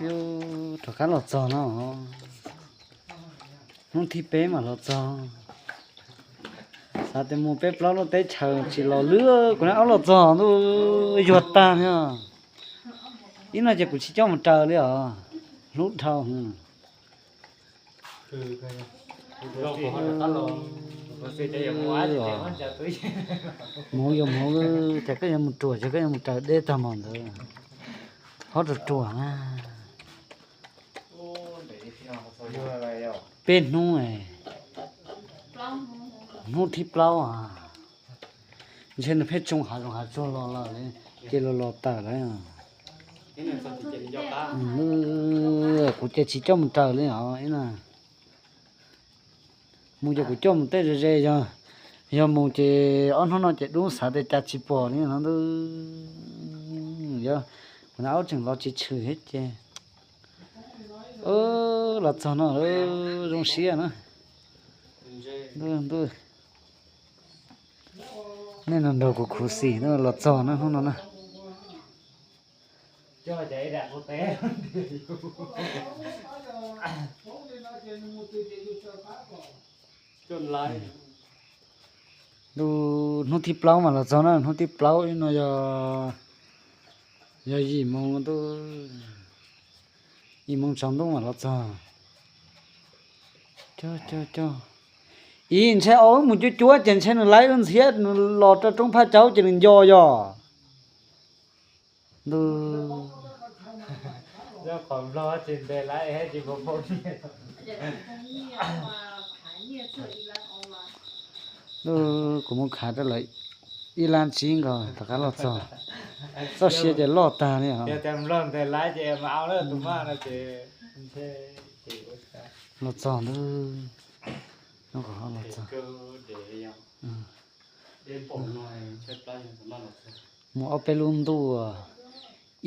Rov qab los txog no, hnub thib peb mas los txog. Xav tias mus peb plaub lub teb chaws tsis los lwb, kuv nab ob los txog ntuj yuag tag li. Ib no ces kuv tsis coj mus raws li os, hlub dhau. Hmoob yuav hmoob, ces koj yuav mus ruam ces koj yuav mus raws deb tag mos ntawd, hov ruam ruam na. Peb hnub, hnub thib plaub, ntshe nws pheej tsoo hav zoov hav tsuag los lawm, ces los los tawm lawm. Kuv ces tsis coj mus raws li os. Mus ces kuv coj mus tej ze ze, yog, yog mus ces ob hnub no ces dub xav tias cas tsis pom li no ntag. Yog kuv nab ob tseem los tsis tshwm thiab ces los txog no zoo siab na. Ntuj, ntuj, nej no nrog kuv khuv xim na, los txog na hnub no na. Ntuj, hnub thib plaub mas los txog na, hnub thib plaub no yog, yog yim moo, yim moo tsaus ntuj mas los txog. Cog cog cog, ib ntshe wb mus cuab cuab ces ntshe nws laib wb ntxhiab, nws los rau roob Phaj Caub ces nws nco yog. Ntuj, ntuj, kuv mus khav rau lawv ib lab tsib nkaus rov qab los txog. Txoj sia ces loj tag li os. Los txog ntuj, los txog. Mus ob peb lub ntuj,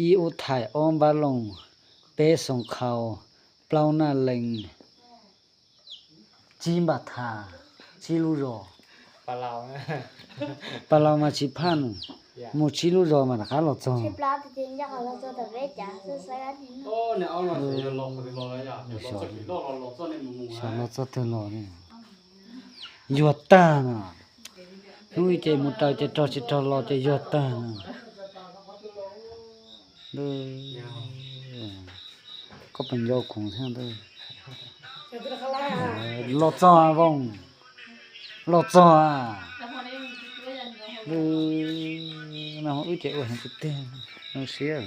ib Ub Thaim, ob Npab Loos, peb Xoos Khau, plaub Naj Lees, tsib Npaj Thas, tsib lub zos. Pas Laus mas tsis phaj, mus tsib lub zos mas rov qab los txog. Xyov los txog twg los li. Yuag tag na. Hnub ib ces mus raws ces raug, tsis raug los ces yuag tag na. Koj puas nco kuv thiab ntuj? Los txog Voos, los txog. Ntuj, no wb ces ua heev tiag tiag, zoo siab.